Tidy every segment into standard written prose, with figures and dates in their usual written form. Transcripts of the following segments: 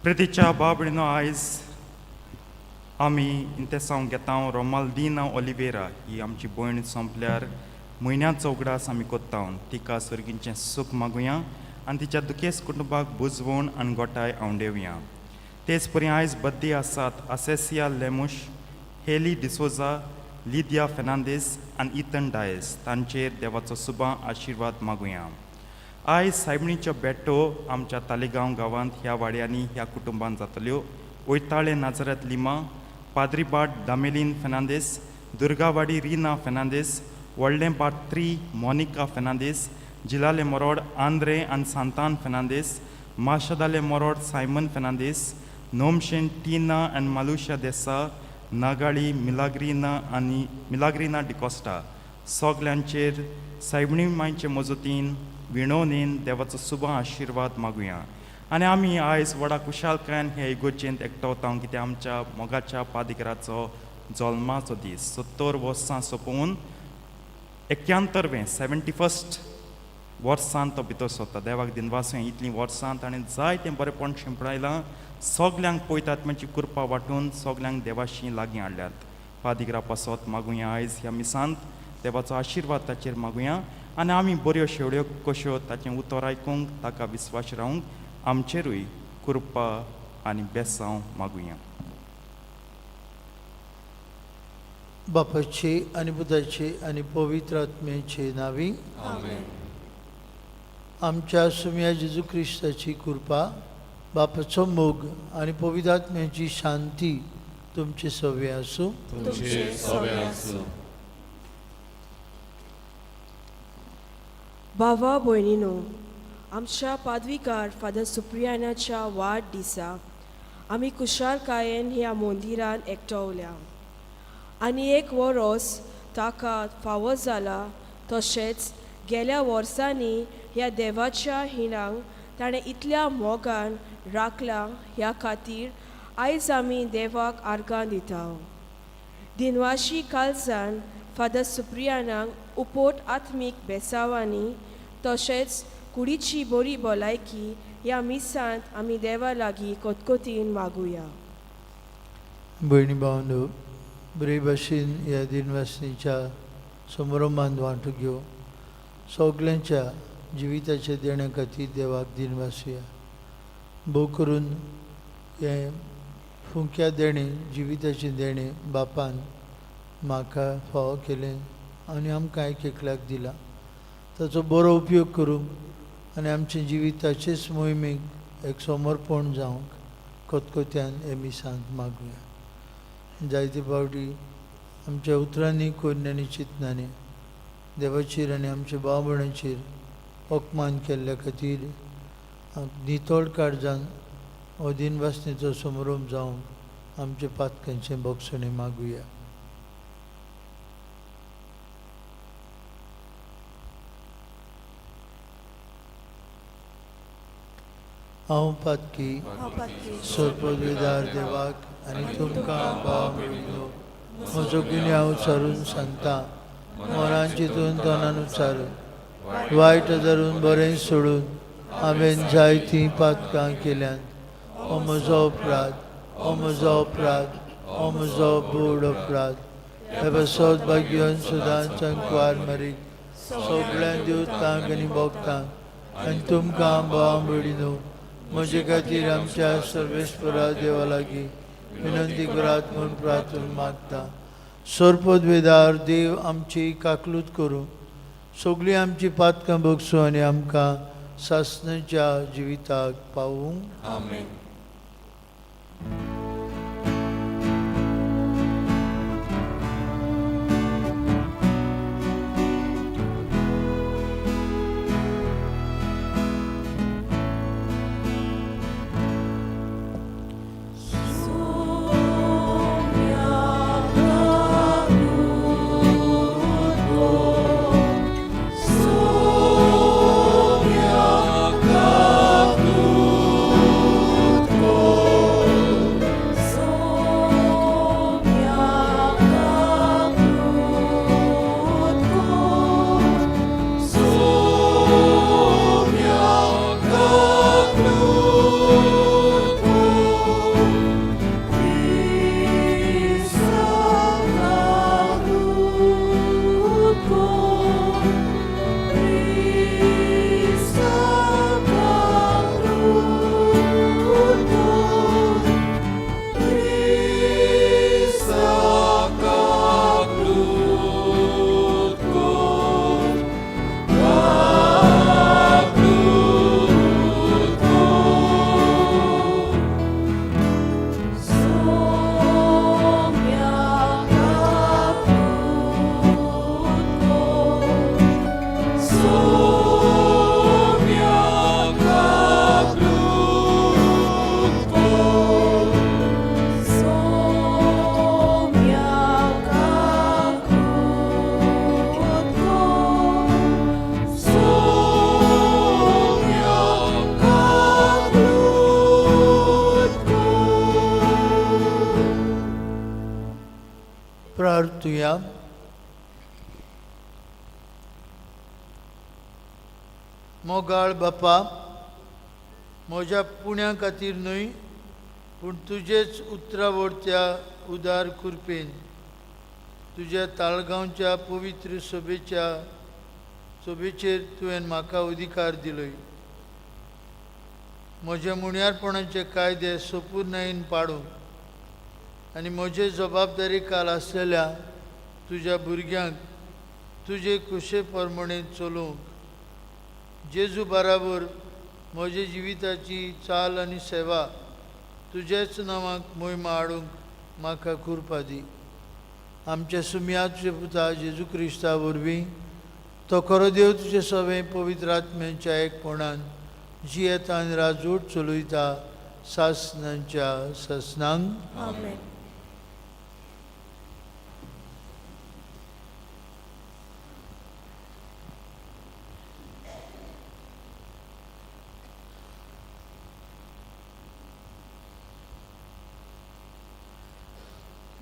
प्रितीच्या बाबडीनो आयज आमी इंतेसांव घेता रोमाल्दिना ओलिवेरा ही आमची भयण सोंपल्यार म्हयन्याचो उगडास आमी कोत्ता. तिका सर्गींचें सूख मागुया आनी तिच्या दुखेस कुटुंबाक बुजवण आनी गोठाय आवंडेवया. तेच परी आयज बद्दी आसात आसेसिया लेमुश, हेली डिसोजा, लिदिया फेर्नांदीस आनी इथन डायस, तांचेर देवाचो सुबा आशिर्वाद मागुया. आयज सायबणीच्यो बेट्टो आमच्या तालिगांव गांवांत ह्या वाड्यांनी ह्या कुटुंबांत जातल्यो. वयताळे नाजरत लिमा, पाद्रीबाट दामेलीन फेर्नांदीस, दुर्गावाडी रिना फेर्नांदीस, व्हडलें बाट 3 मोनिका फेर्नांदीस, जिलाले मोरोड आंद्रे आनी सांतान फेर्नांदीस, माशदाले मोरोड सायमन फेर्नांदीस, नोमशेन टिना आनी मालुशा देसा, नागाळी मिलाग्रिना आनी मिलाग्रिना डिकोस्टा, सगल्यांचेर सायबणी मांयचे मजतीन विणोनेन देवाचो सुबा आशिर्वाद मागुया. आनी आमी आयज व्हडा कुशालकायेन हे इगोर्जेंत एकठांवता कित्याक आमच्या मोगाच्या पादिगराचो जल्माचो दीस 70 वर्सां सोंपोवन 71वें 71st वर्सान तो भितर सरता. देवाक दिनवास, इतलीं वर्सां ताणें जायतें बरेंपण शिंपडायलां, सगल्यांक पयत आत्म्याची कृपा वांटून सगल्यांक देवाशी लागीं हाडल्यात. पादिगरा पासत मागुया आयज ह्या मिसांत देवाचो आशिर्वाद ताचेर मागुया आनी आमी बऱ्यो शेवड्यो कश्यो ताचें उतर आयकूंक ताका विस्वास रावंक आमचेरूय कृपा आनी बेसांव मागुया. बापाचे आनी पुताचे आनी पवित्र आत्म्याचे नावी. आमच्या सुम्या जेजू क्रिस्ताची कृपा, बापाचो मोग आनी पवित्र आत्म्याची शांती तुमचे सवे आसूं. तुमचे सवे आसूं. भावा भयणीनो, आमच्या पादविकार फादर सुप्रियानाच्या वाड दिसा आमी कुशालकायेन ह्या मंदिरान एकटवल्या आनी एक वरोस ताका फावो जाला. तशेंच गेल्या वर्सांनी ह्या देवाच्या हिणांक ताणें इतल्या मोगान राखलां, ह्या खातीर आयज आमी देवाक आर्गां दिता. दिनवाशी कालसान फादर सुप्रियानाक उपोट आत्मीक बेसावांनी तशेंच कुडीची बरी भलायकी ह्या मिसांत आमी देवा लागीं कोतकोतीन मागुया. भयणी भावंडो, बरे भाशेन ह्या दिनवासनीच्या समारंभांत वांटो घेवन सगल्यांच्या जिविताच्या देण्या खातीर देवाक दिनवासुया. भोव करून हें फुंक्या देणें, जिविताचें देणें बापान म्हाका फावो केलें आनी आमकां एक एकल्याक दिलां, ताचो बरो उपयोग करूंक आनी आमच्या जिविताचेच मोहिमेक एक समर्पण जावंक कोतकोत्यान हे मिसांत मागुया. जायते फावटी आमच्या उतरांनी, कोरण्यांनी, चिंतनांनी देवाचेर आनी आमच्या भाव भयणांचेर अपमान केल्ल्या खातीर नितळ काळजान हो दिनवासनेचो समारंभ जावंक आमचे पातकांचें भोगसणें मागुया. हांव पातकी सर्पवेदार देवाक आनी तुमकां भाव भयणीनो म्हजो गुन्यांव उचारून सांगता. मनान चिंतून तोंडान उचारून वायट धरून बरें सोडून हांवें जायतीं पातकां केल्यांत. हो म्हजो अपराध, हो म्हजो अपराध, हो म्हजो बोड अपराध. हे पासत भाग्यन सदांच कुवार मारीक सगळ्यां देवतांक आनी भक्तांक आनी तुमकां भाव भयणीनो म्हजे खातीर आमच्या सर्वेस्परा देवा लागीं विनंती करात म्हूण प्रार्थना मागता. सर्पद्वेदार देव आमची काकलूत करूं, सगळीं आमची पातकां भोगसूं आनी आमकां सासणाच्या जिविताक पावूं. आमेन. प्रार्थुया. मोगाळ बापा, म्हज्या पुण्या खातीर न्हय पूण तुजेच उतरावरत्या उदार कृपेन तुज्या ताळगांवच्या पवित्र सभेच्या सभेचेर तुवें म्हाका अधिकार दिलोय. म्हज्या मुण्यारपणाचे कायदे सोपूर्णायेन पाडूंक आनी म्हजे जबाबदारी काल आसलेल्या तुज्या भुरग्यांक तुजे कुशे प्रमाणे चलोवंक जेजू बराबर म्हजे जिविताची चाल आनी सेवा तुजेच नांवाक मोहिमा हाडूंक म्हाका कृपा दी. आमच्या सुमया तुजे पुता जेजू क्रिस्ता वरवीं तो खरो देव तुजे सगळें पवित्र आत्म्यांच्या एकपणान जियेता आनी राजवट चलयता सासणांच्या सासणांक. आमेन.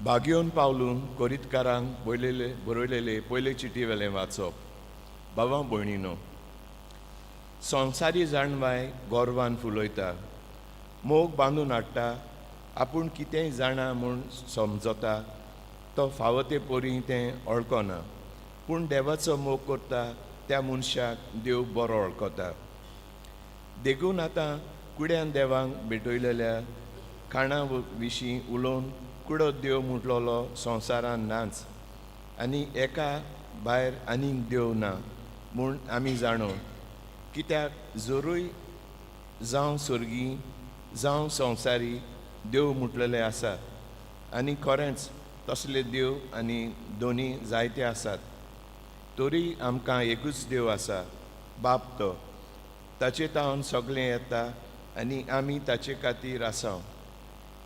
बागयोन पावलून कोरीतकारांक बरयलेले पयले चिटी वेलें वाचप. बाबा भयणीनो, संवसारी जाणवाय गोरवान फुलयता, मोग बांदून हाडटा, आपूण कितेंय जाणा म्हूण समजता, तो फावो ते परी तें वळखना, पूण देवाचो मोग करता त्या मनशाक देव बरो वळखता. देखून आतां कुड्यान देवांक भेटयलेल्या खाणा विशीं उलोवन कुडो देव म्हटलेलो संवसारान नाच आनी एका भायर आनीक देव ना म्हूण आमी जाणो. कित्याक जरूय जावं सर्गी जावं संवसारी देव म्हटलेले आसात आनी खरेंच तसले देव आनी दोनी जायते आसात, तरी आमकां एकूच देव आसा, बाप तो, ताचे तावन सगळें येता आनी आमी ताचे खातीर आसा.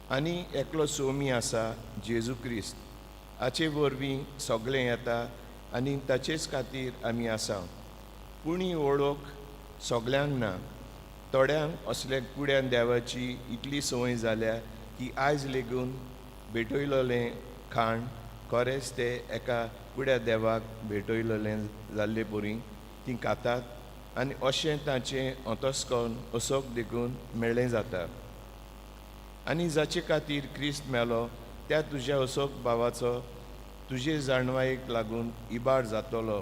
आनी एकलो सोमी आसा, जेजू क्रिस्त, हाचे वरवीं सगळें येता आनी ताचेच खातीर आमी आसा. पूण ही वळख सगल्यांक ना. थोड्यांक असल्या कुड्यान देवाची इतली संवय जाल्या की आयज लेगून भेटयलोलें खाण खरेंच ते एका कुड्या देवाक भेटयलोलें जाल्ले परी तीं खातात आनी अशें ताचें अंतस्कर्ण असोक देखून मेळ्ळें जाता. आनी जाचे खातीर क्रिस्त मेलो त्या तुज्या असोक भावाचो तुजे जाणवायेक लागून इबाड जातलो.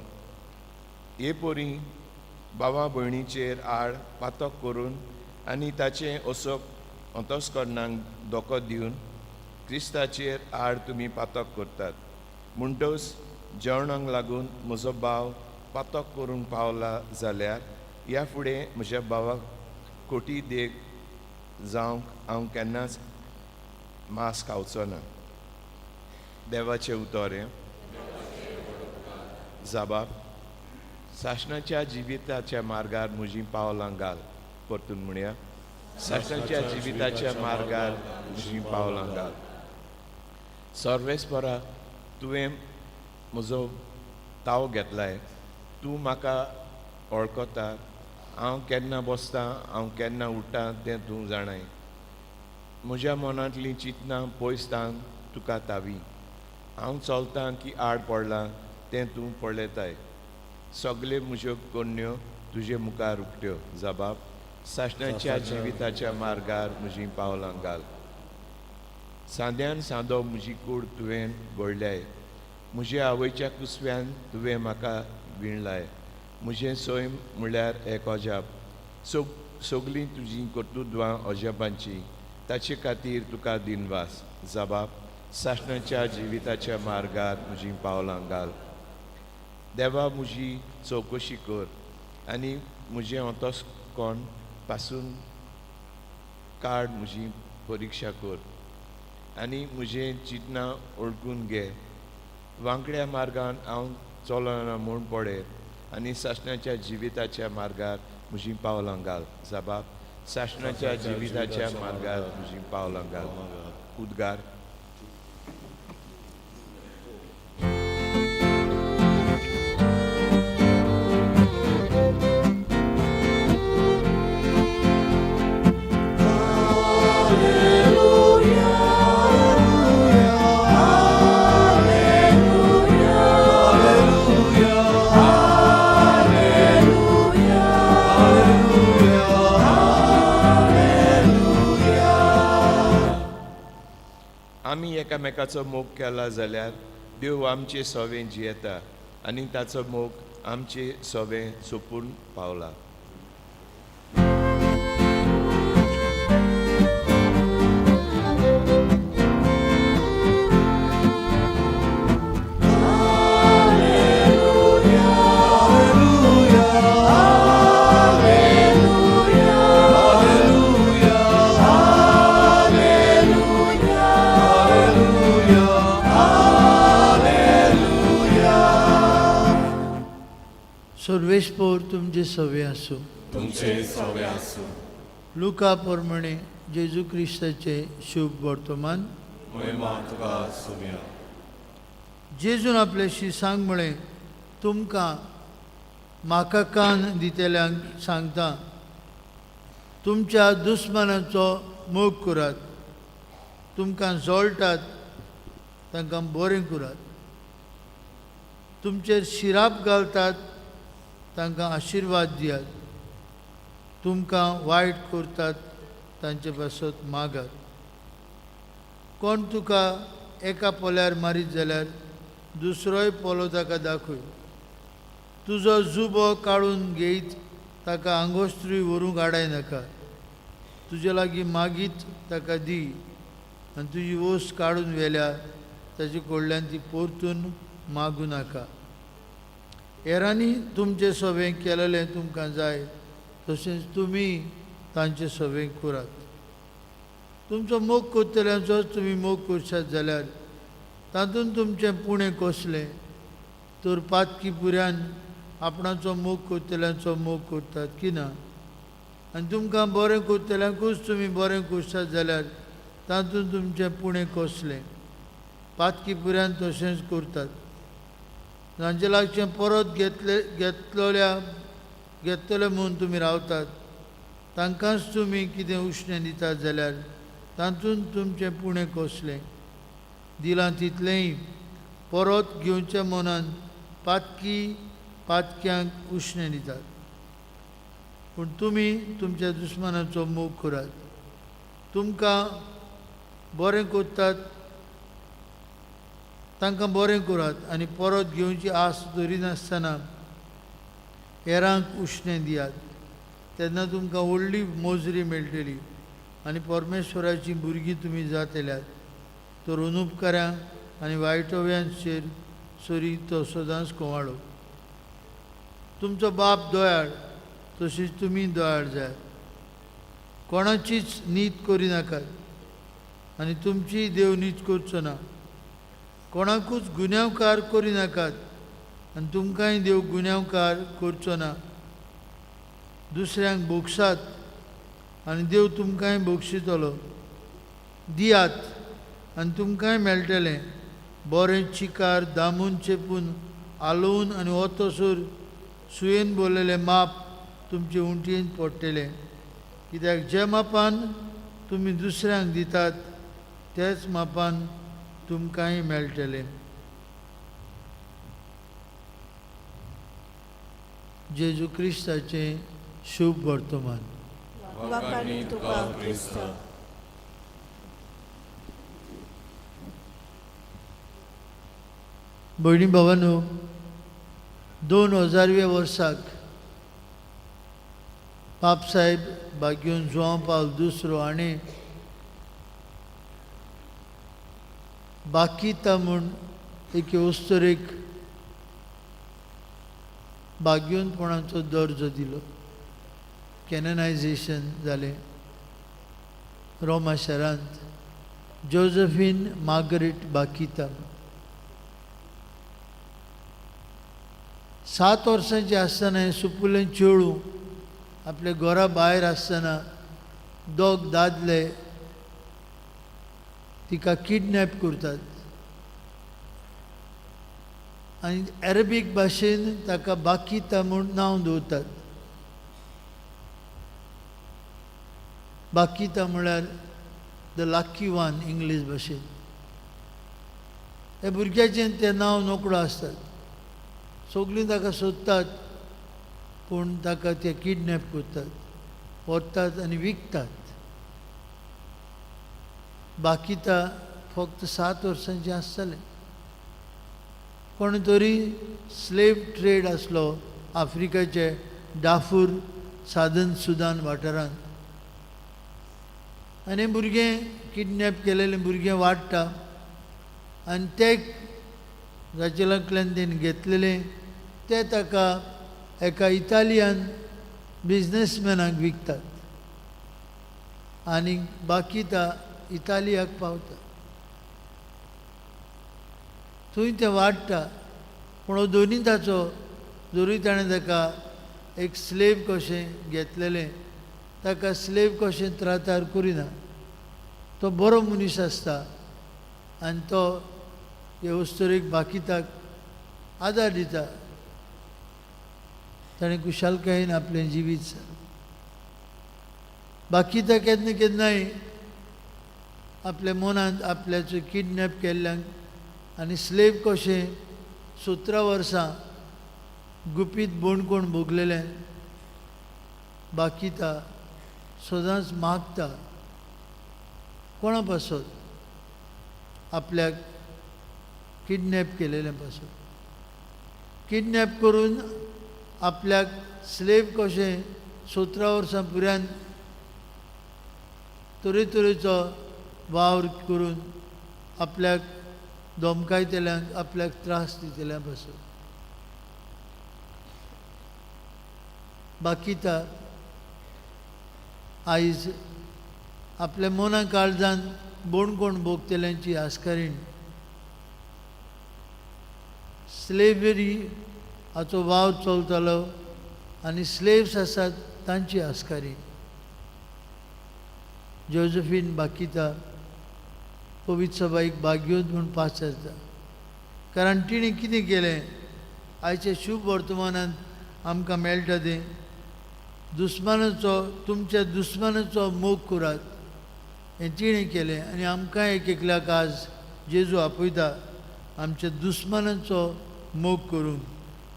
हे परी भावा भयणीचेर आड पातक करून आनी ताचें असोक अंतस्कर्णाक धोको दिवन क्रिस्ताचेर आड तुमी पातक करतात. म्हणटच जेवणाक लागून म्हजो भाव पातक करूंक पावला जाल्यार ह्या फुडें म्हज्या भावाक कोटी देख जावंक हांव केन्नाच मांस खावचो ना. देवाचें उतर हें. जाबाब, सासणाच्या जिविताच्या मार्गार म्हजीं पावलां घाल. परतून म्हणया, सासणाच्या जिविताच्या मार्गार म्हजीं पावलां घाल. सर्वेस्परा, तुवें म्हजो ताव घेतलाय, तूं म्हाका वळखता. हांव केन्ना बसतां, हांव केन्ना उठ्ठा तें तूं जाणाय. म्हज्या मनांतलीं चिंतनां पयसतान तुका तावी. हांव चलतां की आड पडलां तें तूं पळयताय. सगळे म्हज्यो करण्यो तुजे मुखार उकत्यो. जबाब, सासणाच्या जिविताच्या मार्गार म्हजीं पावलां घाल. सांद्यान सांदो म्हजी कूड तुवें घडल्याय. म्हज्या आवयच्या कुसव्यान तुवें म्हाका विणलाय. म्हजें सैम म्हणल्यार एक अजाप. सगलीं तुजीं कर्तृत्वां अजापांचीं, ताचे खातीर तुका दिनवास. जबाब, सासणाच्या जिविताच्या मार्गार म्हजीं पावलां घाल. देवा, म्हजी चवकशी कर आनी म्हजें अंतस्कर्ण पासून काड. म्हजी परिक्षा कर आनी म्हजें चिंतनां वळखून घे. वांकड्या मार्गान हांव चलना म्हूण पळय आनी सासणाच्या जिविताच्या मार्गार म्हजीं पावलां घाल. जबाब, सासणाच्या जिविताच्या मार्गार म्हजीं पावलां घाल. उद्गार. आमी एकामेकाचो मोग केला जाल्यार देव आमचे सवें जियेता आनी ताचो मोग आमचे सवें सोंपून पावला. सर्वेस्पोर तुमचे सवे आसूं. तुमचे सवे आसूं. लुका प्रमाणे जेजू क्रिस्ताचे शुभ वर्तमान. महिमा तुका सुम्या. जेजून आपले शिसांक म्हळें, तुमकां म्हाका कान दितल्यांक सांगता, तुमच्या दुस्मानाचो मोग करात, तुमकां जळटात तांकां बरें करात, तुमचेर शिराप घालतात तांकां आशिर्वाद दियात, तुमकां वायट करतात तांचे पासत मागात. कोण तुका एका पोल्यार मारीत जाल्यार दुसरोय पोलो ताका दाखय. तुजो जुबो काडून घेयत ताका आंगोस्त्री व्हरूंक आडाय नाका. तुजे लागीं मागीत ताका दी आनी तुजी वस्त काडून व्हेल्या ताचे कडल्यान ती परतून मागूं नाका. हेरांनी तुमचें सवें केलेलें तुमकां जाय तशेंच तुमी तांचें सवें करात. तुमचो मोग करतल्यांचोच तुमी मोग करशात जाल्यार तातूंत तुमचें पुणें कसलें? तर पातकी पुऱ्यान आपणाचो मोग करतल्यांचो मोग करतात की ना? आनी तुमकां बरें करतल्यांकूच तुमी बरें करशात जाल्यार तातूंत तुमचें पुणें कसलें? पातकी पुऱ्यान तशेंच करतात. तांचे लागचें परत घेतले घेतलोल्या घेतले म्हूण तुमी रावतात, तांकांच तुमी कितें उश्णें दितात जाल्यार तातूंत तुमचें पुणें कसलें? दिलां तितलेंय परत घेवच्या मनान पातकी पातक्यांक उश्णें दितात. पूण तुमी तुमच्या दुस्मानाचो मोग करात, तुमकां बरें करतात तांकां बरें करात आनी परत घेवची आस दरिनासतना हेरांक उश्णें दियात. तेन्ना तुमकां व्हडली मोजरी मेळटली आनी परमेश्वराचीं भुरगीं तुमी जातल्यात. तर अनुपकाऱ्यांक आनी वायटव्यांचेर सरी तो सदांच कोवाळो. तुमचो बाप दयाळ तशीच तुमी दयाळ जायात. कोणाचीच नीत करिनाकात आनी तुमची देव नीत करचो ना. कोणाकूच गुन्यांवकार करिनाकात आनी तुमकांय देव गुन्यांवकार करचो ना. दुसऱ्यांक भोगसात आनी देव तुमकांय भोगशितलो. दियात आनी तुमकांय मेळटलें. बरें चिकार दामून चेपून आलोवन आनी ओतोसर सुयेन बोललेलें माप तुमचे उंटयेन पडटलें. कित्याक जे मापान तुमी दुसऱ्यांक दितात तेच मापान तुमकांय मेळटलें. जेजू क्रिस्ताचें शुभ वर्तमान. वाखाणी तुका क्रिस्ता. भयणी भावानो, 2000व्या वर्साक पापसाहेब बाग्योन जुआंव पावल दुसरो हाणें बाकीता म्हूण एके अस्तुरेक बाग्योनपणाचो दर्जो दिलो. कॅननायझेशन जालें रोमा शारांत. जोजफीन मार्गरेट बाकीता 7 वर्सांची आसतना हें सुपुल्लें चेडूं आपल्या घरा भायर आसतना दोग दादले तिका किडनॅप करतात आनी अरेबीक भाशेन ताका बाकीता म्हूण नांव दवरतात. बाकीता म्हळ्यार the lucky one English भाशेन. ह्या भुरग्याचें तें नांव नोकळो आसतात. सगळीं ताका सोदतात पूण ताका ते किडनॅप करतात, व्हरतात आनी विकतात. बाकीता फक्त 7 वर्सांचें आसतालें. कोण तरी स्लेव ट्रेड आसलो आफ्रिकाचे डाफूर सादन सुदान वाठारांत आनी भुरगें किडनॅप केलेलें भुरगें वाडटा आनी ते जाचेलांतल्यान तेणें घेतलेलें ते ताका एका इटालियन बिजनसमॅनाक विकतात आनी बाकीता इटालियाक पावता. थंय तें वाडटा पूण हो दोनी ताचो जरूय ताणें ताका एक स्लेव कशें घेतलेलें ताका स्लेव कशें त्रातार करिना. तो बरो मनीस आसता आनी तो हे अस्तुरेक बाकीताक आदार दिता. ताणें खुशालकायेन आपलें जिवीत बाकीता केन्ना केन्नाय आपल्या मनांत आपल्याचो किडनॅप केल्ल्यांक आनी स्लेव कशें 17 वर्सां गुपीत बोणकोण भोगलेलें बाकीता सदांच मागता कोणा पासत आपल्याक किडनॅप केलेलें पासत. किडनॅप करून आपल्याक स्लेव कशें 17 वर्सां पुऱ्यान तरेतरेचो वावर करून आपल्याक धमकायतल्यांक आपल्याक त्रास दितल्या पासत. बाकीता आयज आपल्या मना काळजान बोणकोण भोगतल्यांची आस्कारीण स्लेवरी हाचो वावर चलतालो आनी स्लेव्स आसात तांची आस्कारी. जोजफीन बाकीता पवित्र सभाईक भाग्योत म्हूण पाचारता, कारण तिणें कितें केलें? आयच्या शुभ वर्तमानांत आमकां मेळटा तें दुस्मानाचो, तुमच्या दुस्मानाचो मोग करात, हें तिणें केलें. आनी आमकां एक एकल्याक आज जेजू आपयता आमच्या दुस्मानाचो मोग करूंक.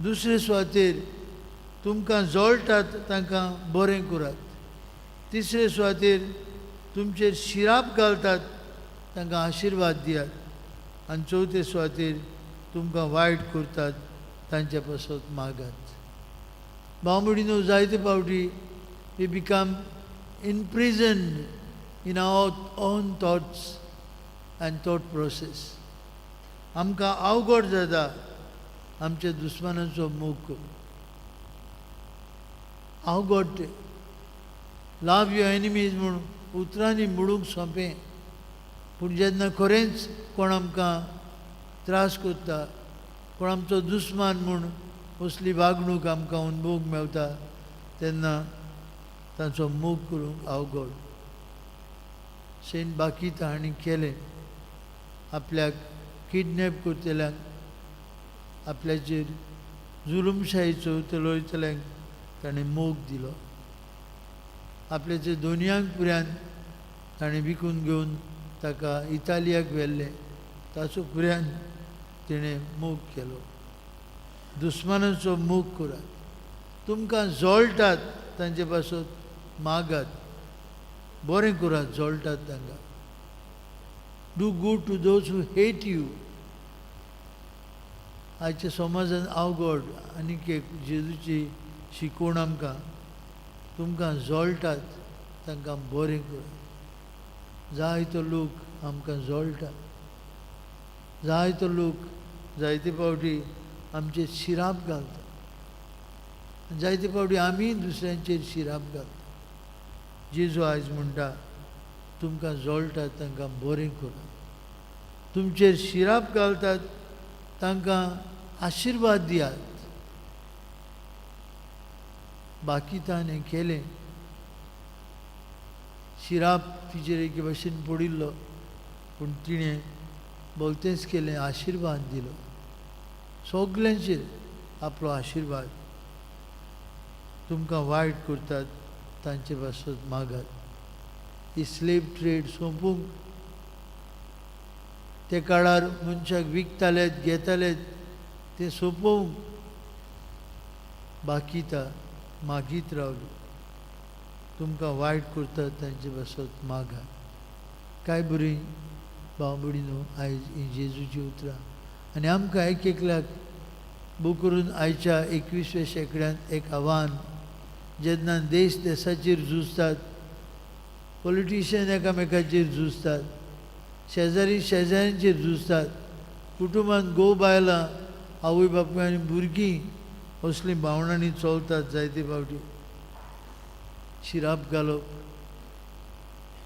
दुसरे सुवातेर तुमकां जळटात तांकां बरें करात. तिसरे सुवातेर तुमचेर शिराप घालतात तांकां आशिर्वाद दियात. आनी चवथे सुवातेर तुमकां वायट करतात तांच्या पासत मागात. भाव भयणीनो, जायते फावटी we become imprisoned in our own thoughts and thought process. आमकां अवघड जाता आमच्या दुस्मानाचो मोग करूंक, अवघड तें. लव your enemies म्हूण उतरांनी म्हणूंक सोंपें, पूण जेन्ना खरेंच कोण आमकां त्रास करता, कोण आमचो दुस्मान म्हूण असली वागणूक आमकां अनुभवूंक मेवता, तेन्ना तांचो मोग करूंक अवघड. सेंट बाकीता हांणी केलें. आपल्याक किडनॅप करतल्यांक, आपल्याचेर जुलूमशाही चलयतल्यांक ताणें मोग दिलो. आपल्याचे दोनयांक पुऱ्यान ताणें विकून घेवन ताका इतालियाक व्हेल्लें, ताचो पुऱ्यान तिणें मोग केलो. दुस्मानाचो मोग करात, तुमकां जळटात तांचे पासत मागात, बरें करात जळटात तांकां. Do good to those who hate you. आयच्या समाजान अवघड आनीक एक जेजूची शिकवण आमकां, तुमकां जळटात तांकां बरें करात. जायतो लोक आमकां जळटा, जायतो लोक जायते फावटी आमचेर शिराप घालता, जायते फावटी आमी दुसऱ्यांचेर शिराप घालता. जेजू आयज म्हणटा, तुमकां जळटात तांकां बरें करात, तुमचेर शिराप घालतात तांकां आशिर्वाद दियात. बाकी ताणें केलें. शिराप तिचेर एके भाशेन पडिल्लो, पूण तिणें भलतेंच केलें, आशिर्वाद दिलो सगल्यांचेर आपलो आशिर्वाद. तुमकां वायट करतात तांचे पासत मागात. ही स्लेव ट्रेड सोंपूंक ते काळार मनशाक विकताले घेताले, ते सोंपोवंक बाकीता मागीत रावली, तुमकां वायट करतात तांचे पासत मागात. काय बरी भाव भयणीनो आयज ही जेजूची उतरां. आनी आमकां एक एकल्याक बो करून आयच्या 21व्या शेंकड्यांत एक आव्हान, जेन्ना देश देशाचेर झुजतात, पॉलिटिशियन एकामेकाचेर झुजतात, शेजारी शेजाऱ्यांचेर झुजतात, कुटुंबान घोव बायलां, आवय बापूय आनी भुरगीं असलीं भावणांनी चलतात, जायते फावटी शिराप घालप,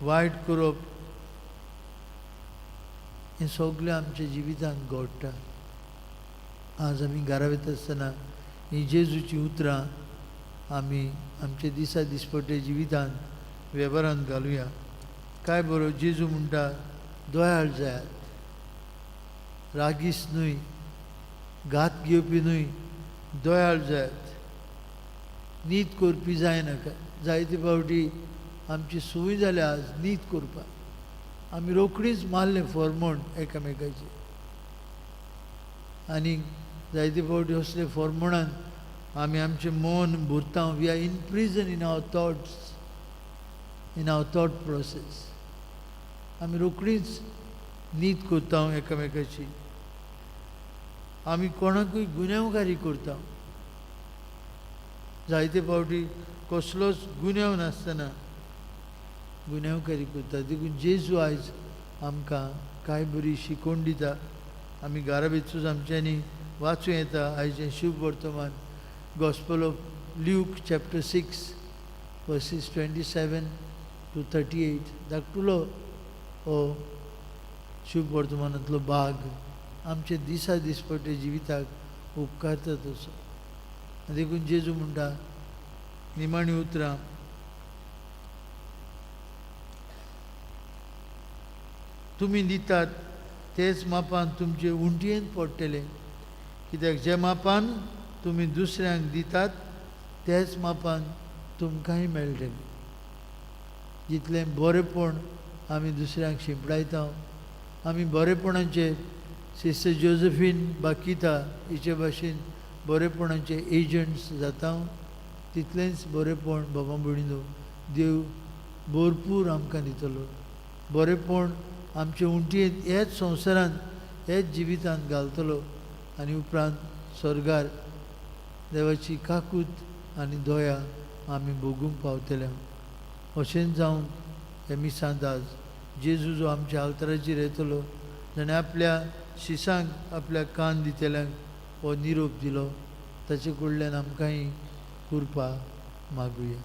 वायट करप, हें सगळें आमच्या जिवितांत घडटा. आज आमी घरा वयता आसतना हीं जेजूचीं उतरां आमी आमच्या दिसा दिसपट्टे जिवितांत वेव्हारांत घालुया. काय बरो जेजू म्हणटा, दयाळ जायात, रागीस न्हय, घात घेवपी न्हय, दयाळ जायात, नीत करपी जायनाका. जायते फावटी आमची संवय जाल्या आज नीत करपाक, आमी रोखडीच मारलें फॉर्मोण एकामेकाचेर, आनी जायते फावटी असले फॉर्मोणान आमी आमचें मन भरता. We are imprisoned in our thoughts, in our thought process. आमी रोखडीच नीत करता एकामेकाची, आमी कोणाकूय गुन्यांवकारी करता. जायते फावटी कसलोच गुन्यांव नासतना गुन्यांवकारी करता. देखून जेजू आयज आमकां कांय बरी शिकवण दिता. आमी घरा भितरूच आमच्यांनी वाचूं येता आयचें शुभ वर्तमान, Gospel of Luke chapter 6 verses 27 to 38. धाकटुलो हो शुभ वर्तमानांतलो भाग आमचे दिसा दिसपट्टे जिविताक उपकारता तसो. देखून जेजू म्हणटा निमाणी उतरां, तुमी दितात तेच मापान तुमचे उंटयेन पडटले, कित्याक जे मापान तुमी दुसऱ्यांक दितात तेच मापान तुमकांय मेळटलें। जितलें बरेंपण आमी दुसऱ्यांक शिंपडायता, आमी बरेपणाचे सिस्टर जोजफीन बाकिता हिचे भाशेन बरेपणाचे एजंट्स जाता, तितलेंच बरेंपण बाबा भयणीनो देव भरपूर आमकां दितलो। बरेंपण आमचे उंटयेंत ह्याच संवसारांत ह्याच जिवितांत घालतलो आनी उपरांत स्वर्गार देवाची काकूत आनी दया आमी भोगूंक पावतले। अशेंच जावन हे मिसांत आज जेजू जो आमच्या आल्तराचेर येतलो, जाणें आपल्या शिसांक आपल्या कान दितल्यांक हो निरोप दिलो, ताचे कडल्यान आमकांय कृपा मागुया।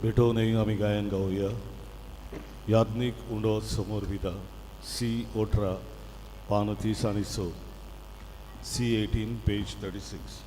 भेटोवनही आम्ही गायन गाऊया। याज्ञिक उंडो समोर विदा सी 18 पान 30 आणि 100, सी 18 पेज 36।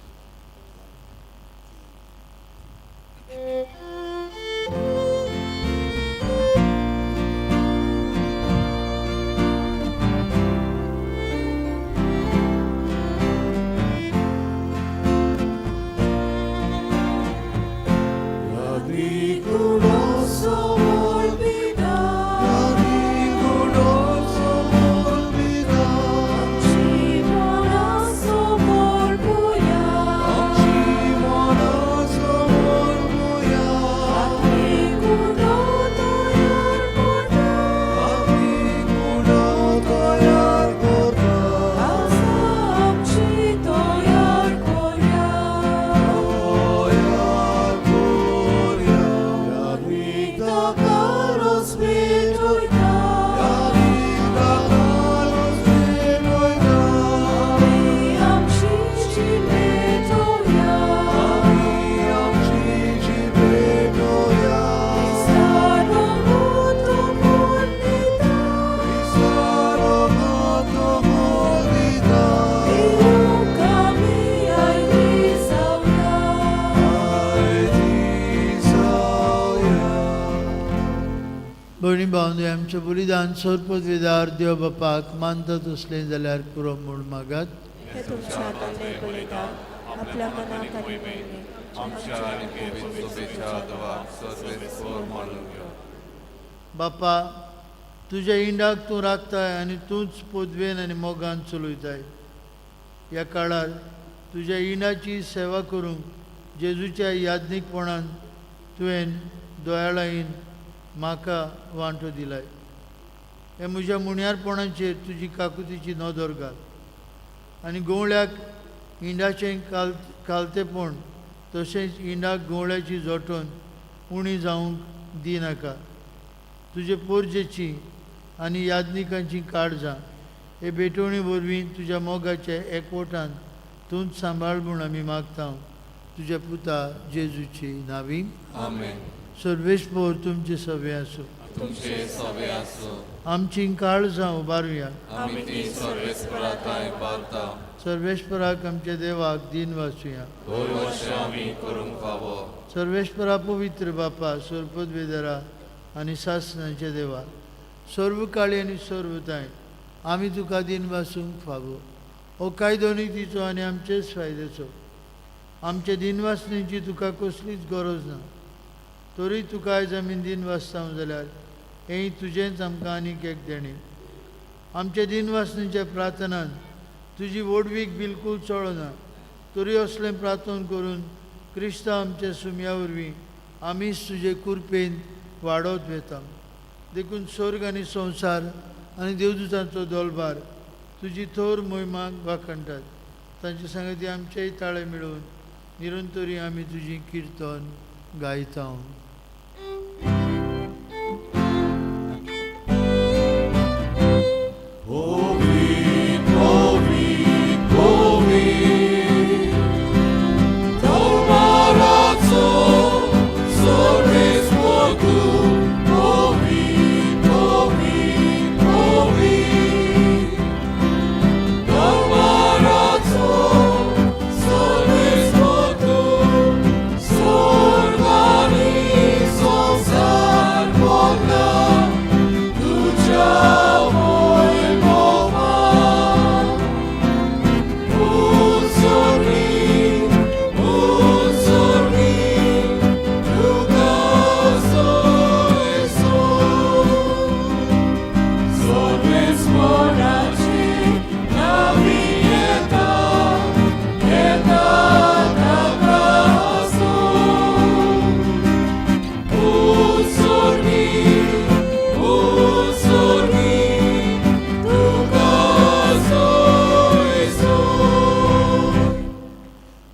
भयणी भावंडो, आमचें बलिदान सोरपदवेदार देव बापाक मानता तसलें जाल्यार पुरो म्हूण मागात। हे तुमच्या हातांतलें बलिदान आपल्या मनाक आनी मोहिमेक आमच्या आनी पवित्र सभेच्या देवाक सर्वेस्पर मानून घेवं। बापा, तुज्या इंडाक तूं राखताय आनी तूंच पदवेन आनी मोगान चलयताय। ह्या काळार तुज्या इंडाची सेवा करूंक जेजूच्या याज्ञिकपणान तुवें दयाळायेन म्हाका वांटो दिलाय। हे म्हज्या मुण्यारपणाचेर तुजी काकुतीची नदर घाल आनी गवळ्याक इंडाचें कालतेपण तशेंच इंडाक गवळ्याची जोटोन उणी जावंक दिनाका। तुजे पोरजेची आनी याज्ञिकांची काळजां हे भेटवणी वरवीं तुज्या मोगाच्या एकवटान तूंच सांबाळ म्हूण आमी मागता तुज्या पुता जेजूची नावी। आमेन। सर्वेस्पर तुमचे सवे आसूं, तुमचे सवे आसूं। आमची काळजां उबारुया, आमी ती सर्वेस्परा थंय उबारता। सर्वेस्पराक आमच्या देवाक दिन वाचुया। हय अशें आमी करूंक फावो। सर्वेस्परा पवित्र बापा, सर्पदवेदरा आनी सासणाच्या देवा, सर्व काळी आनी सर्व तांय आमी तुका दिन वासूंक फावो। हो कायदो नितीचो आनी आमचेच फायद्याचो। आमच्या दिनवासणेची तुका कसलीच गरज ना, तरी तुका आयज आमी दिन वाचता जाल्यार हें तुजेंच आमकां आनीक एक देणें। आमच्या दिनवासणेच्या प्रार्थनान तुजी व्हडवीक बिलकूल चळना, तरी असलें प्रार्थना करून क्रिस्तांव आमच्या सुमया वरवीं आमीच तुजे कृपेन वाडत वता। देखून स्वर्ग आनी संवसार आनी देवदूतांचो दोलबार तुजी थोर मोहिमाक वाखणटात। तांचे सांगती आमचेय ताळे मेळोवन निरंतरी आमी तुजी किर्तन गायता। Ovi, ovi, ovi.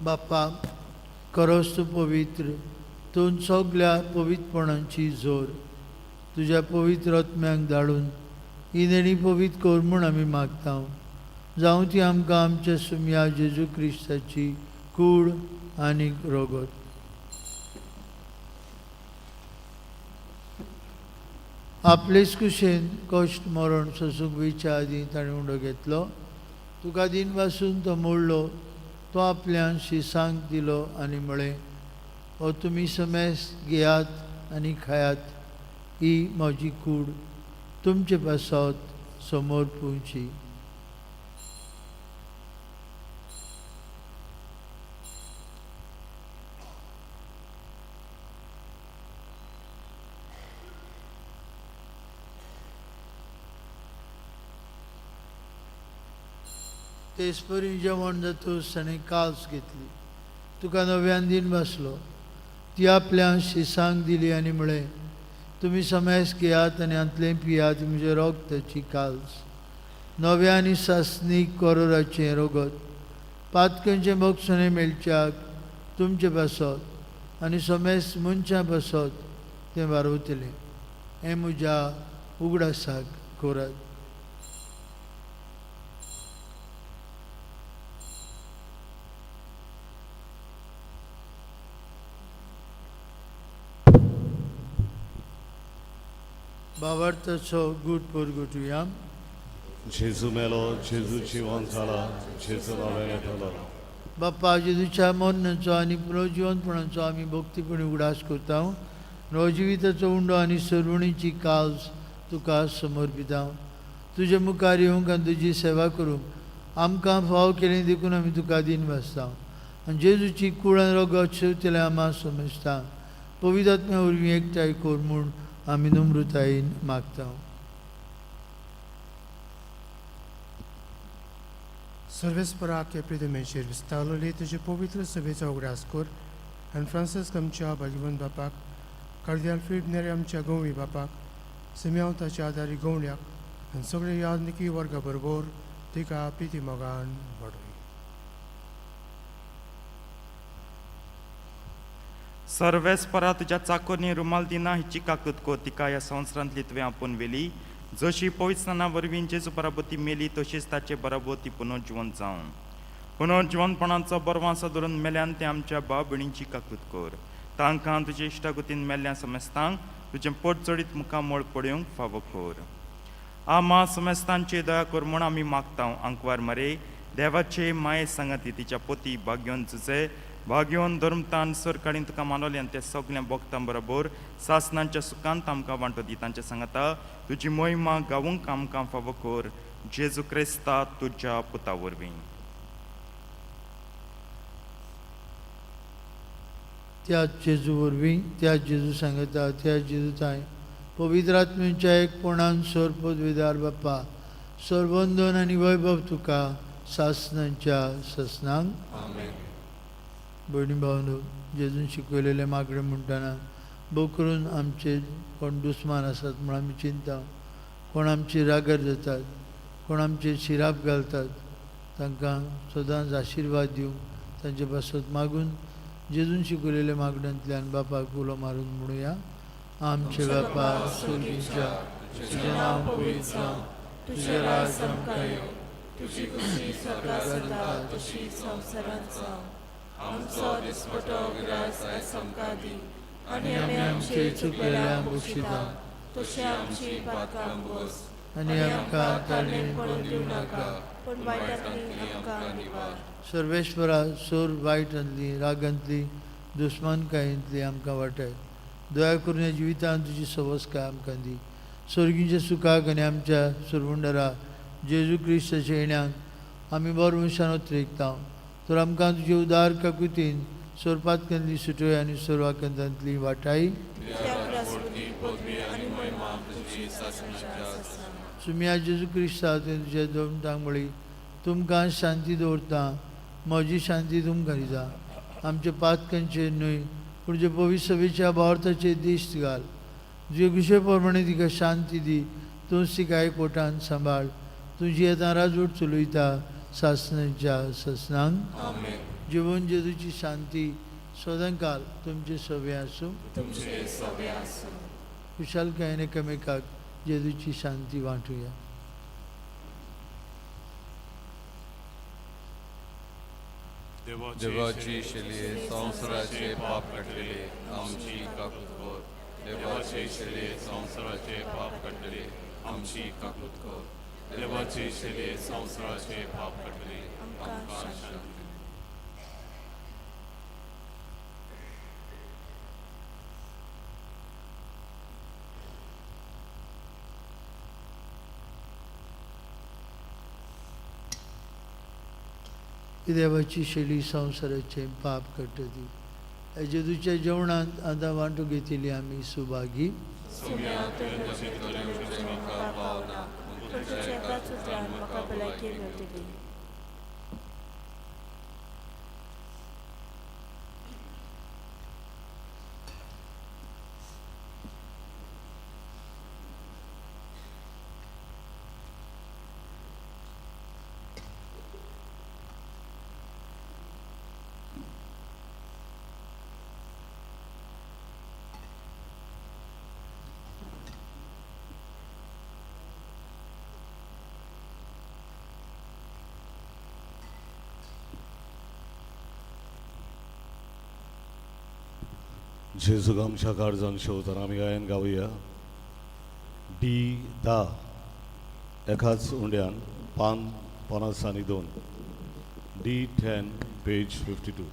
बाप्पा खरोच तूं पवित्र, तूं सगल्या पवित्रपणाची जोर, तुज्या पवित्र आत्म्याक धाडून ही देणी पवित्र कर म्हूण आमी मागता. जावं ती आमकां आमच्या सुमया जेजू क्रिस्ताची कूड आनी रगत. आपलेच कुशेन कश्ट मरण सोसूंक वयच्या आदीं ताणें उंडो घेतलो, तुका दिन पासून तो मोडलो, तो आपल्या शिसांक दिलो आनी म्हळें, हो तुमी समेस्त घेयात आनी खायात, ही म्हजी कूड तुमचे पासत समोर पुवची. तेचपरी जेवण जातूच ताणें काल्स घेतली, तुका नव्यान दिन बसलो, ती आपल्या शिसांक दिली आनी म्हळें, तुमी समेस्त घेयात आनी हांतलें पियात, म्हजें रगताची काल्स, नव्या आनी सासणीक कोरोराचें रगत, पातकांचें भोगसणें मेळच्याक तुमचे पासत आनी समेस्त मनशां पासत तें वारवतलें. हें म्हज्या उगडासाक करात. भावार्थाचो गूट परगटुया. जेजू मेलो, जेजू जिवन जाला, जेजू नव्यान येतलो. बाप्पा जेजूच्या मरणाचो आनी पुनर्जिवनपणाचो आमी भक्तीपणी उगडास करता. नवजिविताचो उंडो आनी सर्वणीची काल्स तुका समर्पिता. तुजे मुखार येवंक आनी तुजी सेवा करूंक आमकां फाव केली देखून आमी तुका दिन वाचता. आनी जेजूची कूड आनी रगत शेवतले आमा समजता. पवित्र आत्म्या वरवीं एकठांय कर म्हूण आमी नम्रतायेन मागता. सर्वेस्पराक प्रितमेचेर विस्तारलेली तुजे पवित्र सभेचो उगडास कर आनी फ्रांसीस आमच्या भाग्यवंत बापाक, कार्दिनाल फिलीप नेरी आमच्या गवळी बापाक, सिम्यांव ताच्या आदारी गवळ्याक आनी सगळे यादनिकी वर्गा बरोबर तिका प्रिती मोगान वाडय. सर्वेस्परा तुज्या चाकोरनी रुमाल दिना हिची काकूत को तिका ह्या संवसारांतली तुवें आपोवन व्हेली. जशी पवित्रस्नाना वरवीं जेजू बराबर ती मेली, तशीच ताचे बराबर ती पुनर्जिवंत जावन पुनर्जिवंतपणाचो बरवांसो धरून मेल्यान ते आमच्या भाव भयणींची काकूत कर. तांकां तुजे इश्टागतीन मेल्ल्या समेस्तांक तुजें पोट चडीत मुखामळ पळोवंक फावो कर. आमा समेस्तांची दया कर म्हूण आमी मागता. आंकवार मरे देवाचे माये सांगाती तिच्या पोती भाग्योन तुजे भाग्योन धर्मतान सरकारीन तुका मानवले आनी ते सगळ्या भोगतां बरोबर सासनांच्या सुखांत आमकां वांटो दी. तांचे सांगाता तुजी मोहिमा गावूंक आमकां फावो कर. जेजू क्रिस्ता तुज्या पुता वरवीं. त्या जेजू वरवीं, त्या जेजू सांगता, त्या जेजू ताय पवित्र आत्म्याच्या एकपणान सोर पदवेदार बाप्पा सर्वंदन आनी वैभव तुका सासनांच्या ससनांक. भयणी भावनो, जेजून शिकयलेलें मागणें म्हणटना भोव करून आमचे कोण दुस्मान आसात म्हूण आमी चिंता, कोण आमची रागर जातात, कोण आमचे शिराप घालतात, तांकां सदांच आशिर्वाद दिवंक तांचे पासत मागून जेजून शिकयलेल्या मागण्यांतल्यान बापाक उलो मारून म्हणुया. आमचे बापा सुर्गीच्या, तुजें नांव पवित्र जावं, तुजें राज आमकां येवं, तुजी खुशी स्वर्गात जाता तशी संवसारांत जावं. आमचो दिसपटो ग्रास आयज आमकां दी आनी आमी आमचे चुकलेल्या बक्षिता तशें आमची पातकां बोस आनी आमकां ताळमेळ पडून दिवं नाका, पूण वायटांतली आमकां निवार. सर्वेश्वरा, सोर वायटांतली, रागांतली, दुस्मानकायेंतली आमकां वाटाय. दया करून ह्या जिवितांत तुजी सवसकाय आमकां दी. सर्गीच्या सुखाक आनी आमच्या सुरवंडरा जेजू क्रिस्ताच्या येण्याक आमी बरो मनशान उतरेकता. तर आमकां तुजे उदार काकुतीन सोरपातकांतली सुटय आनी सोरवाकांतांतली वाटाय. सुमिया जेजू क्रिस्ता, तुवें तुज्या दोन म्हळी, तुमकां शांती दवरता, म्हजी शांती तुमकां दिता. आमच्या पातकांचेर न्हय पूण जे पवित्र सभेच्या भावार्थाचेर दिश्ट घाल. तुजे खुशे प्रमाणे तिका शांती दी. तूं तिका एकवटान सांबाळ. तुजी आतां राजवट चलयता सासनाच्या ससनांक. जिवन जेजूची शांती सदांकाल तुमचे सवे आसूं. तुमचे सवे आसूं. खुशालकायेन एकामेकाक जेजूची शांती वांटुया. देवाची शेली संवसाराचे पाप काडटले आमची काकूत कर. देवाची शेली संवसाराचे पाप काडटले आमची काकूत कर. देवाची शेली संवसाराचे पाप काडटले आमकां शांती दी. ही देवाची शैली संवसाराचें पाप काडटली. ह्या जेजूच्या जेवणांत आतां वांटूंक घेतिल्ली आमी सुभागी. सुम्या तुवें म्हजे भितर येवचें म्हाका पावना, पूण तुज्या एकाच उतरान म्हाका भलायकी मेळटली. जेजूक आमच्या काळजान शेवताना आमी गायन गावया. डी 10 एकाच उंड्यान पान 52, डी 10 पेज 52.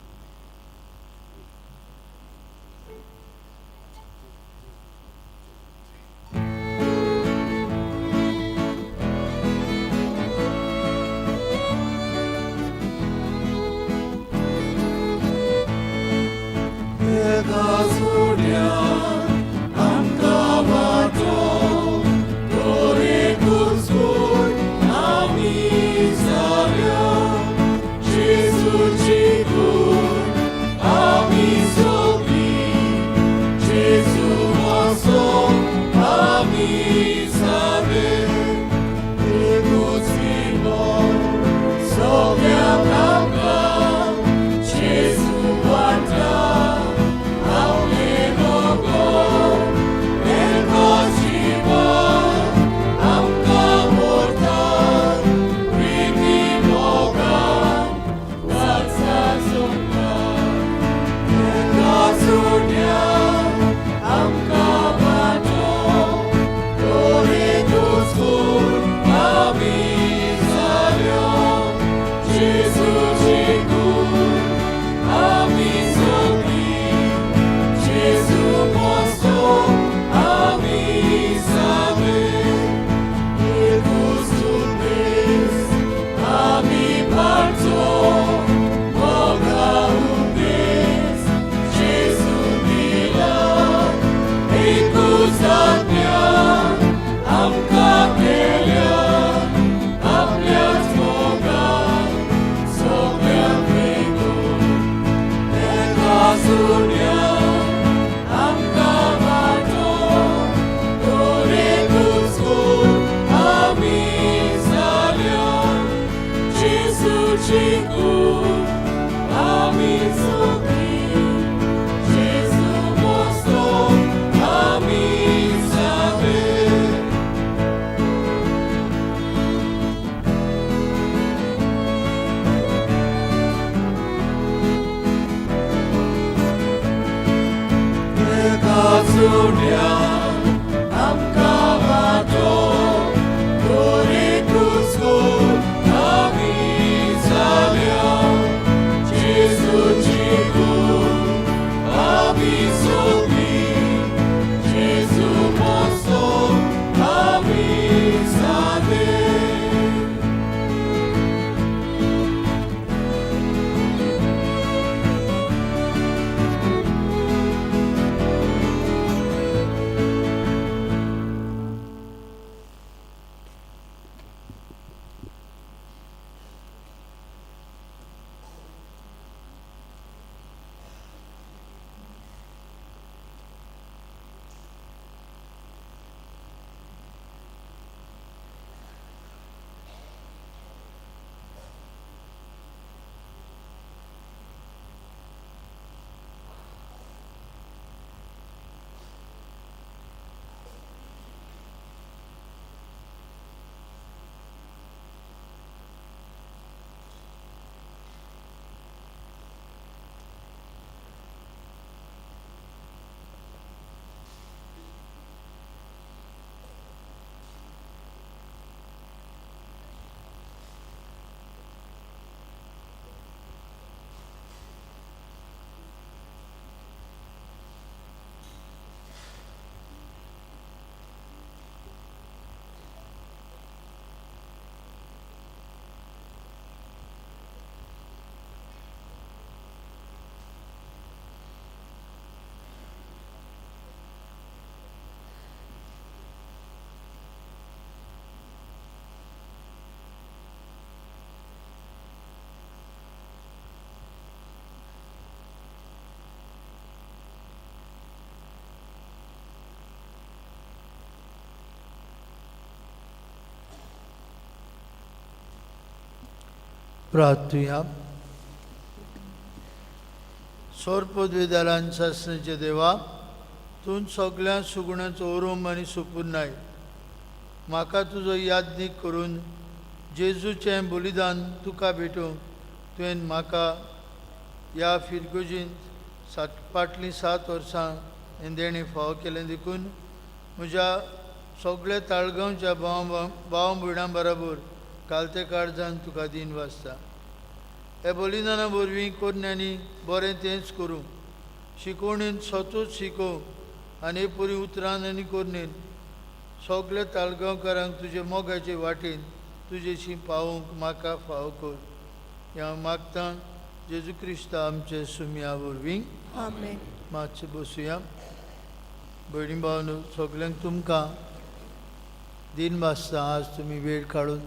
प्रार्थुया. सोरपदवेदारान सासण्याचे देवा, तूं सगळ्या सुगुणाचो ओरोम आनी सुपुर्नाय, म्हाका तुजो यादनीक करून जेजूचें बलिदान तुका भेटूंक तुवें म्हाका ह्या फिरगोजीन सात फाटलीं 7 वर्सां हें देणें फावो केलें. देखून म्हज्या सगळ्या ताळगांवच्या भाव भाव भयणां बराबर कालते काळजान तुका दीन वाचता. ह्या बलिदाना वरवीं कोरण्यांनी बरें तेंच करूं शिकोवणेन सतूच शिकोवंक आनी हे परी उतरान आनी कोरणेन सगल्या ताळगांवकारांक तुजे मोगाचे वाटेन तुजेशी पावोवंक म्हाका फावो कर. हें हांव मागतां जेजू क्रिस्ता आमचे सुमया वरवीं. आमेन. मातशें बसुया. भयणी भावनो, सगल्यांक तुमकां दीन भासता. आज तुमी वेळ काडून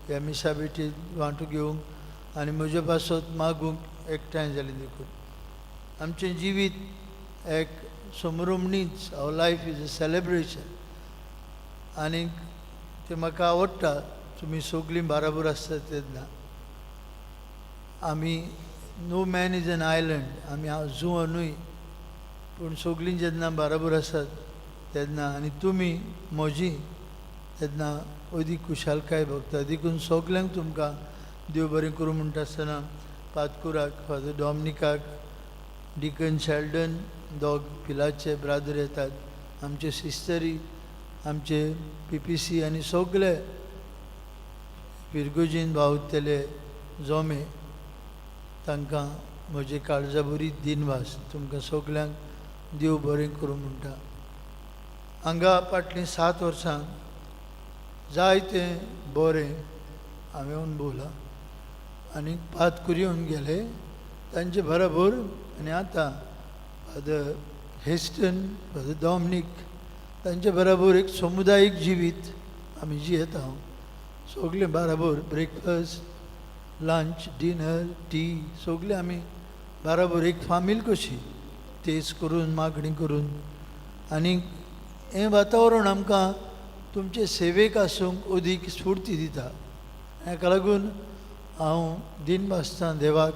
ह्या मिसा भेटीत वांटो घेवंक आनी म्हजे पासत मागूंक एकठांय जालीं. देखून आमचें जिवीत एक समरुमणीच. Our life is a celebration आनीक तें म्हाका आवडटा. तुमी सगळीं बाराबर आसतात तेन्ना आमी, no man is an island. आमी जुंवो न्हय, पूण सगळीं जेन्ना बाराबर आसात तेन्ना आनी तुमी म्हजी तेन्ना अदीक खुशालकाय भोगता. देखून सगल्यांक तुमकां देव बरें करूं म्हणटा आसतना पादकुराक, फादर डॉमनिकाक, डिकन शेल्डन, दोग पिलाचे ब्रादर येतात, आमचे सिस्टरी, आमचे पीपीसी आनी सगळे फिरगोजीन भावतले जोमे, तांकां म्हजे काळजा बरी दिनवास. तुमकां सगल्यांक देव बरें करूं म्हणटा. हांगा फाटलीं 7 वर्सां जायतें बरें हांवें अणभवलां आनी पादकुरी येवन गेले तांचे बराबर आनी आतां फादर हेस्टन, फादर डॉमनीक तांचे बराबर एक समुदायीक जिवीत आमी जियेता. सगळें बराबर, ब्रेकफास्ट, लंच, डिनर, टी, सगळें आमी बराबर एक फामील कशी तेज करून मागणी करून. आनी हें वातावरण आमकां तुमचे सेवेक आसूंक अदीक स्फूर्ती दिता. हाका लागून हांव दीन भासतां देवाक,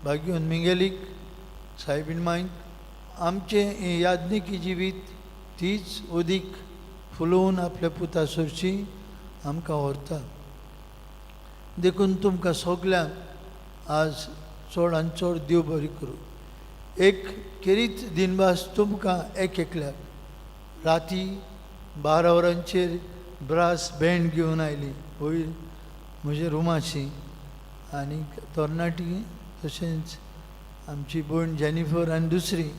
भाग्योन मिंगेलीक, सायबीण मांयक. आमचें हें याज्ञिकी जिवीत तीच अदीक फुलोवन आपल्या पुता सरशी आमकां व्हरता. देखून तुमकां सगल्यांक आज चड आनी चड देव बरी करूं. एक खेरीत दिनवास तुमकां एक एकल्याक. राती 12 वरांचेर ब्रास बँड घेवन आयली वयर म्हज्या रुमाशी आनी तरणाटी तशेंच आमची भयण जेनिफर आनी दुसरी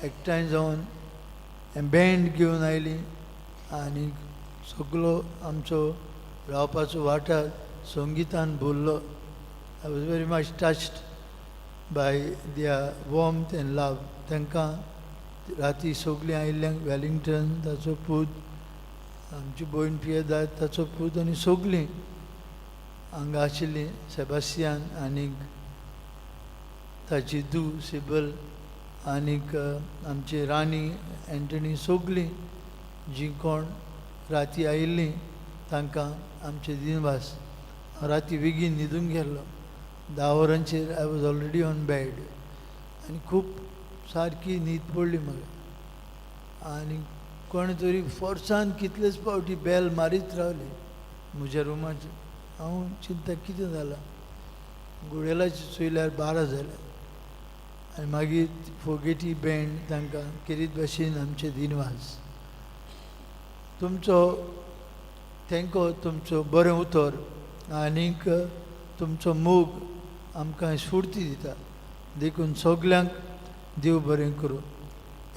एकठांय जावन हें बँड घेवन आयली आनी सगलो आमचो रावपाचो वाठार संगितान भरलो. I was very much touched by their warmth and love. तांकां राती सगळीं आयिल्ल्यांक, वेलिंगटन ताचो पूत, आमची भयण पियेदाद ताचो पूत आनी सगळीं हांगा आशिल्लीं, सेबास्तियान आनी ताची धूव सिबल आनीक आमची राणी एंटनी, सगळीं जीं कोण राती आयिल्लीं तांकां आमचे दिनवास. हांव राती बेगीन न्हिदूंक गेल्लो. 10 वरांचेर I was already on bed आनी खूब सारकी न्हीद पडली म्हाका. आनी कोणें तरी फोर्सान कितलेच फावटी बेल मारीत रावली म्हज्या रुमाचेर. हांव चिंता कितें जालां. घडयाळाचेर चोयल्यार 12 जाले आनी मागीर फोगेटी बँड. तांकां खेरीत भाशेन आमचे दिनवास. तुमचो तेंको, तुमचो बरें उतर आनीक तुमचो मोग आमकां स्फूर्ती दिता. देखून सगल्यांक देव बरें करूं.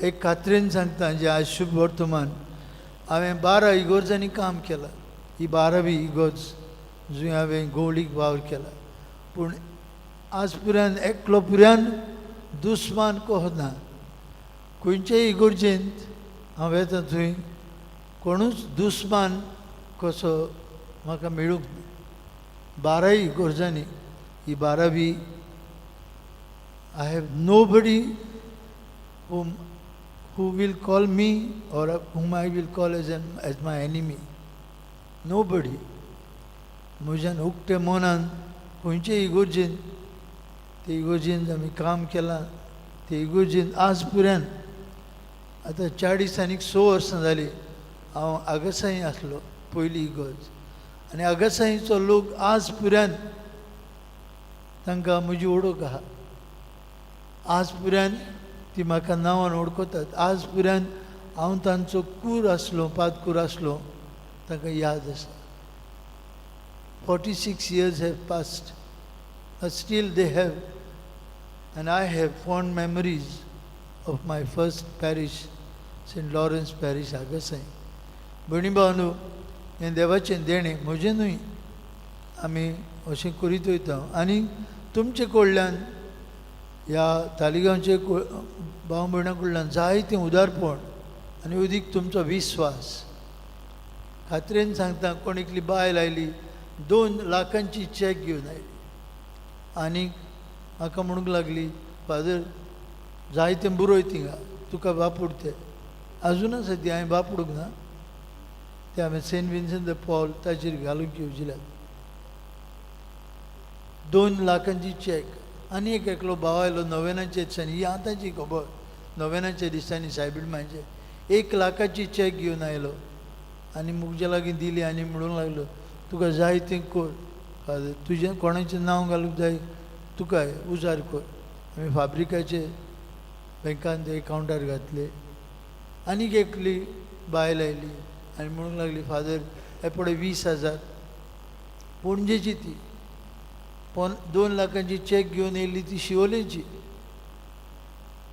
एक खात्रेन सांगता, जें आज शुभ वर्तमान, हांवें 12 इगोर्जांनी काम केलां. ही 12वी इगोर्ज जंय हांवें गोवळीक वावर केला, पूण आज पुरान एकलो पुरान दुस्मान कोहो ना. खंयचेय इगोर्जेंत हांव वेता थंय कोणूच दुस्मान कसो म्हाका मेळूंक ना. बाराय इगोर्जांनी, ही 12वी. I have nobody who will call me or whom I will call as my enemy. Nobody. म्हज्यान उक्ते मनान खंयचे इगोर्जेन, ते इगोर्जेन आमी काम केलां, ते इगोर्जेन आज पुऱ्यान आतां 40 आनीक 6 वर्सां जालीं हांव आगसाई आसलो पयली इगोर्ज, आनी आगसाईचो लोक आज पुऱ्यान तांकां म्हजी वळख आहा, आज पुऱ्यान ती म्हाका नांवान वळखतात, आज पुऱ्यान हांव तांचो कूर आसलो, पादकूर आसलो, तांकां याद आसा. 46 years have passed, but still they have, and I have fond memories of my first parish, Saint Lawrence Parish, Agassaim. भयणी भावांनो, हें देवाचें देणें, म्हजें न्हय. आमी अशें करीत वयता आनी तुमचे कडल्यान ह्या तालिगांवचे भाव भयणां कडल्यान जायतें उदारपण आनी अदीक तुमचो विस्वास. खात्रेन सांगता, कोण एकली बायल आयली, 2 लाखांची चॅक घेवन आयली आनी म्हाका म्हणूंक लागली, फादर जायतें बरय थिंगा, तुका वापूर ते आजून आसा ती, हांवें वापरूंक ना ते, हांवें सेंट विन्संट the Paul ताचेर घालूंक येवजिल्यात. 2 लाखांची चॅक. आनी एक एकलो भाव आयलो नोवेनाच्या दिसांनी, ही आतांची खबर, नोवेनाच्या दिसांनी सायबीण मांयचे 1 लाखाची चॅक घेवन आयलो आनी म्हज्या लागीं दिली आनी म्हणूंक लागलो, तुका जाय तें कर फादर, तुजें कोणाचें नांव घालूंक जाय तुका उजार कर. आमी फाब्रिकाचे बँकान ते एकावंटार घातले. आनीक एकली बायल आयली आनी म्हणूंक लागली, फादर हे पळय 20,000, पणजेची ती, 2 लाखांची चॅक घेवन येयली ती शिवोलेची.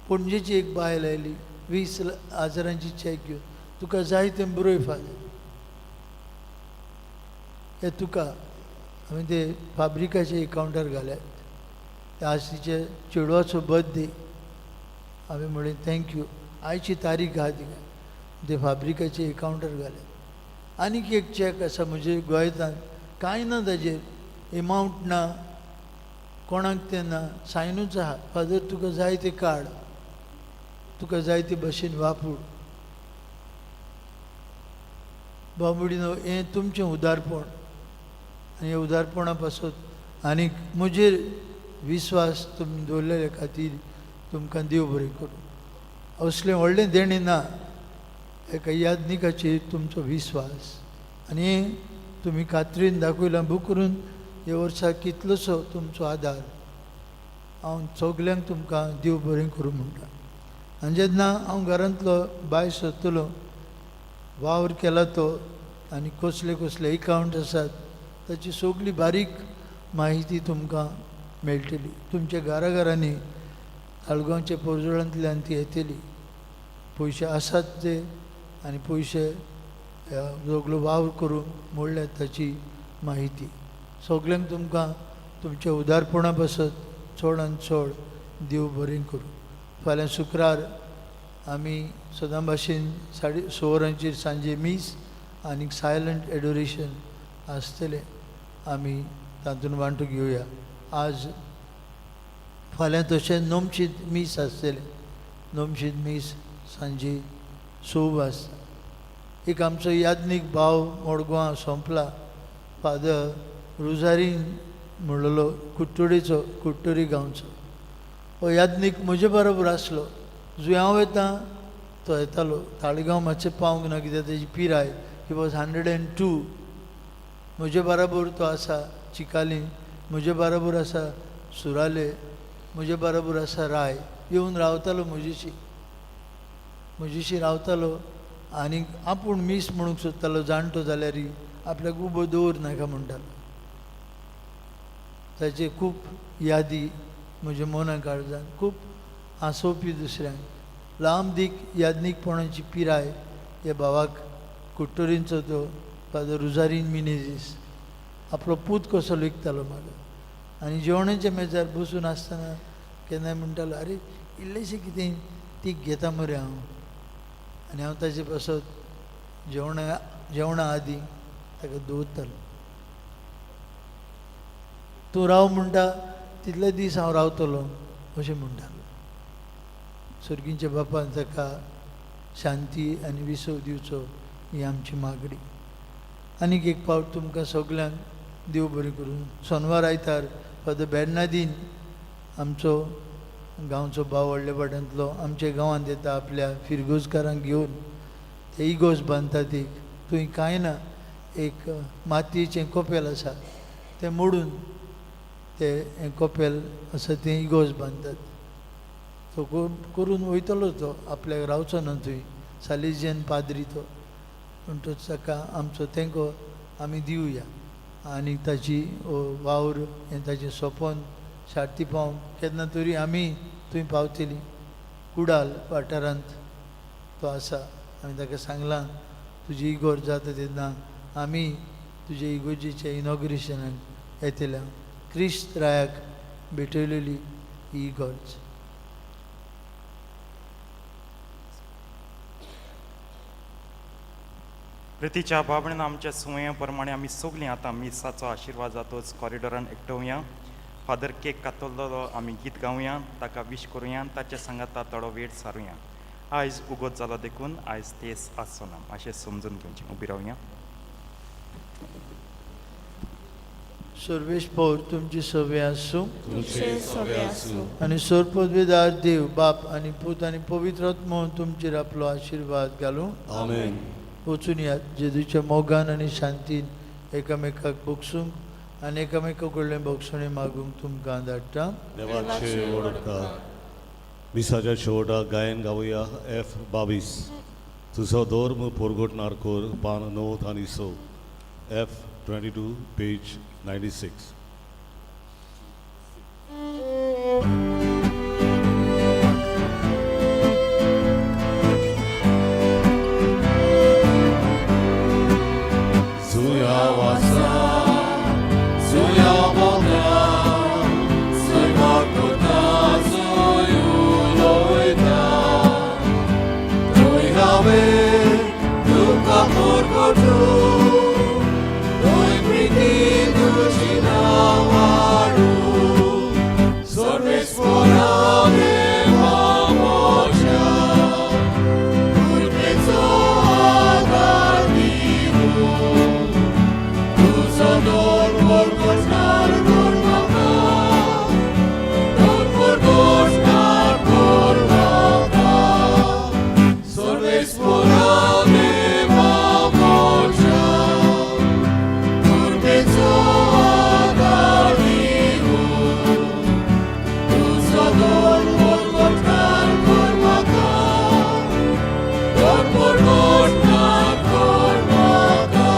पणजेची एक बायल आयली 20 हजारांची चॅक घेवन, तुका जाय तें बरय फादर, हे तुका. हांवें ते फाब्रिकाचे एकावंटार घाल्यात. आज तिचे चेडवाचो बर्थडे, हांवें म्हळें thank you, आयची तारीख आहा तिका, ते फाब्रिकाचे एकावंटार घाल्यात. आनीक एक चॅक आसा म्हजे गोंयतान, कांय ना ताजेर, एमावंट ना, कोणाक तें ना, सायनूच आहा, फादर तुका जाय तें काड, तुका जाय ते भशेन वापूर. बाबुडीनो, हें तुमचें उदारपण आनी ह्या उदारपणा पासत आनीक म्हजेर विस्वास तुमी दवरलेले खातीर तुमकां देव बरें करूं. असलें व्हडलें देणें ना, एका याज्ञिकाचेर तुमचो विस्वास आनी तुमी खात्रीन दाखयलां बूक करून ह्या वर्सा कितलोसो तुमचो आदार. हांव सगल्यांक तुमकां देव बरें करूं म्हणटा. आनी जेन्ना हांव घरांतलो भायर सरतलो, वावर केला तो आनी कसले कसले एकावंट आसात ताची सगली बारीक म्हायती तुमकां मेळटली. तुमच्या घरा घरांनी ताळगांवच्या पोरजोळांतल्यान ती येतली. पयशे आसात ते आनी पयशे सगलो वावर करून मोडल्यात ताची म्हायती सगल्यांक तुमकां तुमच्या उदारपणा पासत चडान चड देव बरें करूं. फाल्यां शुक्रार आमी सदां भाशेन 6:30 वरांचेर सांजे मीस आनी सायलंट एडोरेशन आसतलें, आमी तातूंत वांटो घेवया. आज फाल्यां तशें नोमशीद मीस आसतलें, नोमशीद मीस सांजे 6 वाजता. एक आमचो याज्ञीक भाव मडगांवां सोंपला, फादर रुजारीन म्हणलेलो, कुट्टोडेचो, कुट्टोरी गांवचो. हो याज्ञीक म्हजे बरोबर आसलो, जंय हांव येता तो येतालो. ताळगांव मातशें पावंक ना कित्याक तेजी पिराय, he was 102. म्हजे बराबर तो आसा चिकाली, म्हजे बराबर आसा सुराले, म्हजे बराबर आसा राय, येवन रावतालो म्हजेशी, म्हजेशी रावतालो आनी आपूण मीस म्हणूंक सोदतालो. जाणटो जाल्यार आपल्याक उबो दवर नाका म्हणटालो. ताचे खूब यादी म्हज्या मना काळजान, खूब हांसोवपी दुसऱ्यांक. लांब दीक याज्ञीकपणाची पिराय ह्या भावाक, कुट्टोरींचो तो फादर रुजारीन मिनेजीस आपलो पूत कसो लेखतालो म्हाका. आनी जेवणाच्या मेजार बसून आसतना केन्नाय म्हणटालो, आरे इल्लेशें कितें तीख घेता मरे हांव. आनी हांव ताजे पासत जेवणा आदीं ताका दवरतालो. तूं राव म्हणटा तितले दीस हांव रावतलो अशें म्हणटालो. सर्गींच्या बापान ताका शांती आनी विसव दिवचो ही आमची मागणी. आनीक एक फावट तुमकां सगल्यांक देव बरें करूं. सोनवार आयतार फादर बेर्नादीन आमचो गांवचो भाव व्हडल्या वाड्यांतलो आमच्या गांवांत येता आपल्या फिरगोजकारांक घेवन. ते इगोर्ज बांदतात एक, थंय कांय ना, एक मातयेचें कोपेल आसा तें मोडून ते हें कोपेल आसा तें इगोर्ज बांदतात. तो करून वयतलो, तो आपल्याक रावचो ना थंय, सालेजियन पाद्री तो. म्हणटच ताका आमचो तेंको आमी दिवया आनी ताची वावर हें ताचें सपन सारती पावंक केन्ना तरी आमी थंय पावतली. कुडाल वाठारांत तो आसा. आमी ताका सांगलां तुजी इगोर्ज जाता तेन्ना आमी तुजे इगोर्जेच्या इनॉग्रेशनाक येतल्या. क्रिस्त रायाक भेटयलेली ही इगोर्ज. प्रितीच्या बाबणेन आमच्या सुवया प्रमाणे आमी सगलीं आतां मिसाचो आशिर्वाद जातोच कॉरिडोरान एकटोवया. फादर केक कातरलेलो आमी गीत गावया, ताका विश करुया, ताच्या सांगाता थोडो वेळ सारुया. आयज उगोत जालो देखून आयज तेस आसचो ना अशें समजून घेवचें. उबी रावया. सर्वेश पौर तुमची सवे आसूं. तुमचे सवे आसूं. आनी सोरपदवेदार देव बाप आनी पूत आनी पवित्र आत्मो तुमचेर आपलो आशिर्वाद घालूं. आमेन. वचून यात जेजूच्या मोगान आनी शांतीन एकामेकाक बगसूंक आनी एकामेका कडल्यान बगसुणी मागूंक तुमकां धाडटा. देवाचे व्हड उपकार. मिसाच्या शेवटाक गायन गावया एफ 22, तुजो धर्म पोरगोटणार कोर, पान 9 आनी 6, एफ 22 पेज 96. जुया वासा जुया मोगा जुया कोता जुयू लोयता तुय हांवें तुका पोरगोटू तुय प्रिती तुजी नांवाडू सर्वेस्परा देवा म्हज्या कृपेचो आदार दिवूं तुजो दोर पोरगोटणार कोर म्हाका दोर पोरगोटणार कोर म्हाका सर्वेस्परा देवा म्हज्या कृपेचो आदार दिवूं तुजो दोर पोरगोटणार कोर म्हाका दोर पोरगोटणार कोर म्हाका.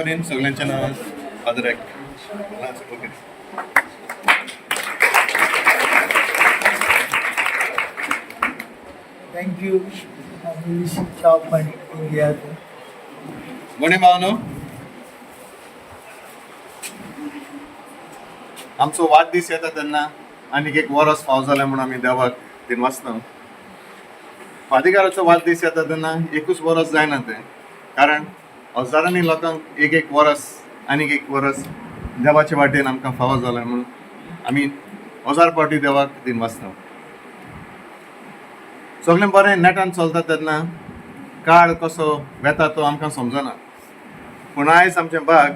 तरेन सगळ्यांच्या नांवान फादराक okay. Thank you. च्या पाणी घेयात. गुणे भावनो, आमचो वाडदीस येता तेन्ना आनीक एक वरस फाव जालें म्हूण आमी देवाक दिनवासता. फादीकाराचो वाडदीस येता तेन्ना एकूच वरस जायना तें, कारण हजारांनी लोकांक एक एक वरस आनीक एक वरस देवाचे वाटेन आमकां फावो जालें म्हूण आमी हजार फावटी देवाक दिनवासता. सगळें बरें नेटान चलता तेन्ना काळ कसो वेता तो आमकां समजना, पूण आयज आमचें बाग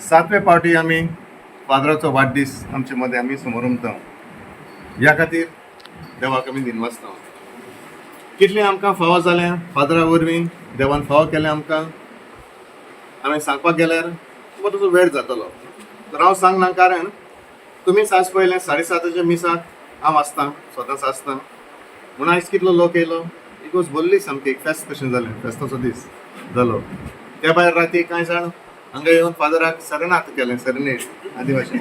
सातवे फावटी आमी फादराचो वाडदीस आमचे मदें आमी समोरमता. ह्या खातीर देवाक आमी दिनवासता. कितलें आमकां फावो जालें फादरा वरवीं देवान फावो केलें आमकां, हांवें सांगपाक गेल्यार तुमकां वेळ जातलो, तर हांव सांगना, कारण तुमी सास पयलें 7:30 मिसाक हांव आसता, सदांच आसता म्हूण आयज कितलो लोक येयलो, एक भरली सामकी, एक फेस्त कशें जालें, फेस्ताचो दीस जालो. त्या भायर राती कांय जाण हांगा येवन फादराक सेरेनाद केलें, सेरेनेड आदिवासी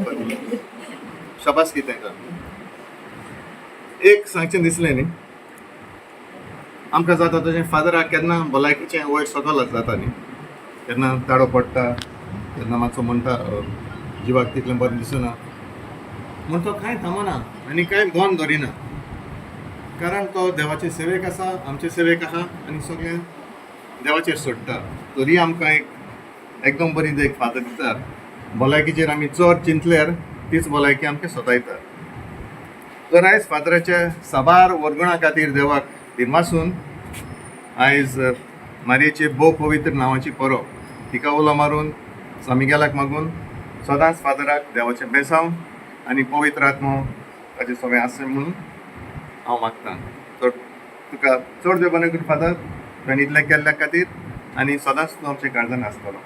शाबासकी तांकां. एक सांगचें दिसलें न्ही आमकां जाता तशें, फादराक केन्ना भलायकीचें वयर सकल जाता न्ही, केन्ना ताळो पडटा, केन्ना मातसो म्हणटा जिवाक तितलें बरें दिसना म्हूण तो कांय थांबना आनी कांय बंद दवरिना, कारण तो देवाचे सेवेक आसा, आमचे सेवेक आसा आनी सगळें देवाचेर सोडटा. तरी आमकां एक एकदम बरी देख फादर दिता. भलायकीचेर आमी चड चिंतल्यार तीच भलायकी आमकां सतायता. तर आयज फादराच्या साबार वर्गुणा खातीर देवाक दिनवासून आयज मारयेचे भोव पवित्र नांवाची परब, तिका उलो मारून सामिगेलाक मागून सदांच फादराक देवाचें बेसांव आनी पवित्र आत्मो ताचें सगळें आसा म्हणून हांव मागतां. तर तुका चड देव बरें करूं फादर, तुवें इतलें केल्ल्या खातीर आनी सदांच तूं आमच्या काळजान आसतलो.